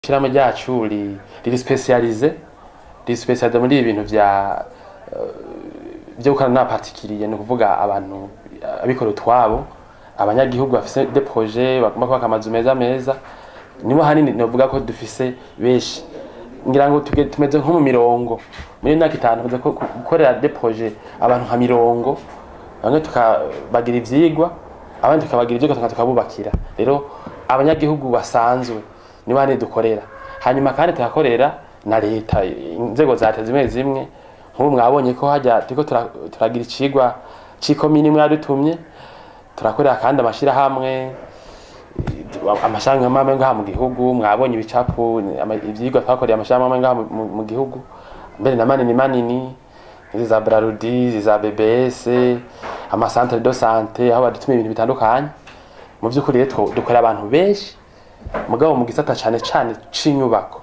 Ishirahamwe ryacu riri spécialisé, riri spécialisé muri ibi bintu vya byo gukorana n'aba particuliers, ni ukuvuga abantu abikorera utwabo, abanyagihugu bafise des projets, bagomba kubaka amazu meza meza. Nibo hanini novuga ko dufise benshi. Ngira ngo tumeze nko mu mirongo. Muri iyo myaka 5 tumaze gukorera des projets abantu nka mirongo, bamwe tukabagira ivyigwa, abandi tukabagira ivyigwa tukabubakira. Rero abanyagihugu basanzwe nibo hanini dukorera. Hanyuma kandi tugakorera na leta, inzego za leta zimwe zimwe. Nk'ubu mwabonye ko hajya turiko turagira icigwa c'ikomini imwe yadutumye. Turakorera kandi amashirahamwe, amashirahamwe amwe ngaha mu gihugu. Mwabonye ibicapu, ivyigwa twakoreye amashirahamwe amwe ngaha mu gihugu, mbere na manini manini, izi za Brarudi, izi za BBS, ama centre de santé, aho badutuma ibintu bitandukanye. Mu vy'ukuri rero dukorera abantu benshi, mugabo mu gisata cane cane c'inyubako.